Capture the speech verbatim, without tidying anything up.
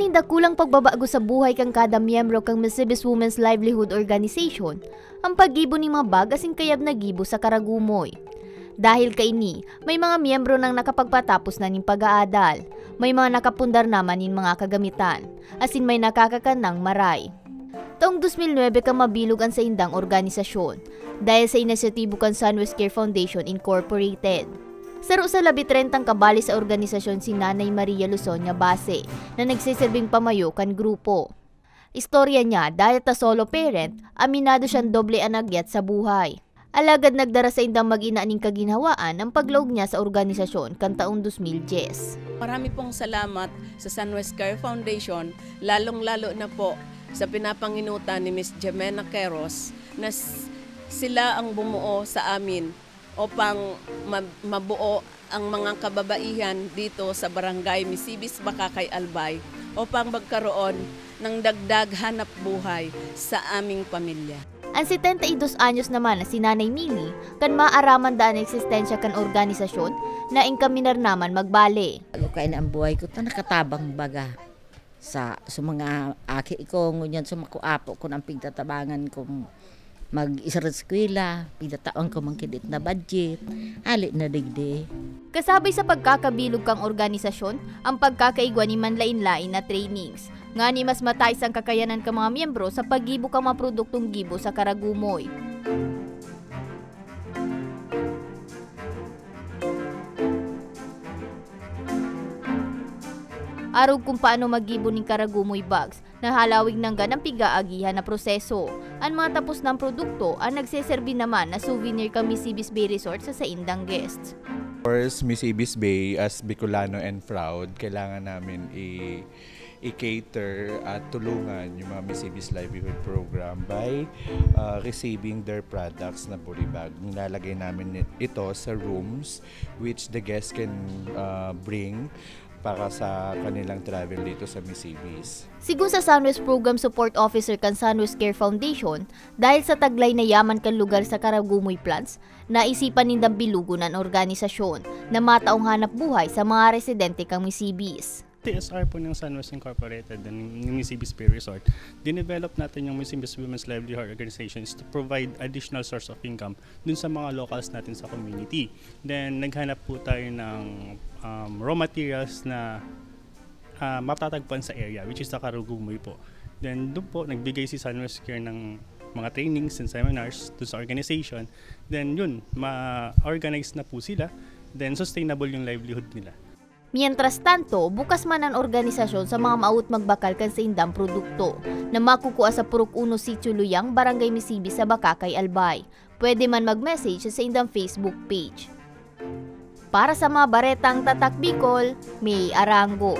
Dakulang pagbabago sa buhay kan kada miyembro kan Misibis Women's Livelihood Organization ang paggibo nin mga bag asin kayab na gibo sa Karagumoy. Dahil kaini, may mga miyembro nang nakapagpatapos na nin pag-aadal, may mga nakapundar naman nin mga kagamitan, asin may nakakakan nang maray. Taong dos mil nuebe kan mabilog an saindang organisasyon, dahil sa inisyatibo kan Sunwest Care Foundation Incorporated. Saro sa labi trentang kabali sa organisasyon si Nanay Maria Lusonia Base, na nagseserbing pamayo kan grupo. Istorya niya, dahil ta solo parent, aminado siyang doble an agyat sa buhay. Alagad nagdara saindang mag-ina nin kaginhawaan ang paglaog niya sa organisasyon kan taong dos mil dyes. Marami pong salamat sa Sunwest Care Foundation, lalong-lalo na po sa pinapanginutan ni Miss Jemena Queros na s- sila ang bumuo sa amin upang ma- mabuo ang mga kababaihan dito sa Barangay Misibis, Bacacay, Albay upang magkaroon ng dagdag hanap buhay sa aming pamilya. An setenta y dos anyos naman na si Nanay Mili, kan maaraman da an eksistensya kan organisasyon, na enkaminar naman magbale. Lalo kay na ang buhay ko ta nakatabang baga sa, sa mga aki ko, ngunyan sa mga apo ko na ang pigtatabangan kong mag-isa sa eskwela, pigtatawan ko man kidit na budget, hali na digdi. Kasabay sa pagkakabilog kang organisasyon, ang pagkakaigwa ni manlain-lain na trainings, ngani mas matais ang kakayanan kan mga miyembro sa paggibo kan mga produktong gibo sa Karagumoy. Arog kung paano maggibo nin Karagumoy bags, nahalawig nanggad ang pigaagihan na proseso. An mga tapos nang produkto, an nagseserbi naman na souvenir kan Misibis Bay Resort sa saindang guests. Of course, Misibis Bay, as Bicolano and proud, kailangan namin i- i-cater at tulungan yung mga Misibis Livelihood Program by uh, receiving their products na body bag. Nilalagay namin ito sa rooms which the guests can uh, bring para sa kanilang travel dito sa Misibis. Sigun sa Sunwest Program Support Officer kan Sunwest Care Foundation, dahil sa taglay na yaman kan lugar sa Karagumoy plants, naisipan nindang bilugon an organisasyon na mataong hanap buhay sa mga residente kan Misibis. T S R po ng Sunwest Incorporated and ng Misibis Bay Resort, dinevelop natin yung Misibis Women's Livelihood Organization is to provide additional source of income dun sa mga locals natin sa community. Then, naghanap po tayo ng um, raw materials na uh, matatagpuan sa area, which is sa Karugumoy po. Then, doon po, nagbigay si Sunwest Care ng mga trainings and seminars dun sa organization. Then, yun, ma-organize na po sila. Then, sustainable yung livelihood nila. Mientras tanto, bukas man an organisasyon sa mga maawot magbakal kan saindang produkto na makukua sa Purok Uno Sitio Luyang, Barangay Misibis sa Bacacay, Albay. Pwede man mag-message sa saindang Facebook page. Para sa mga baretang Tatak Bicol, May Arango.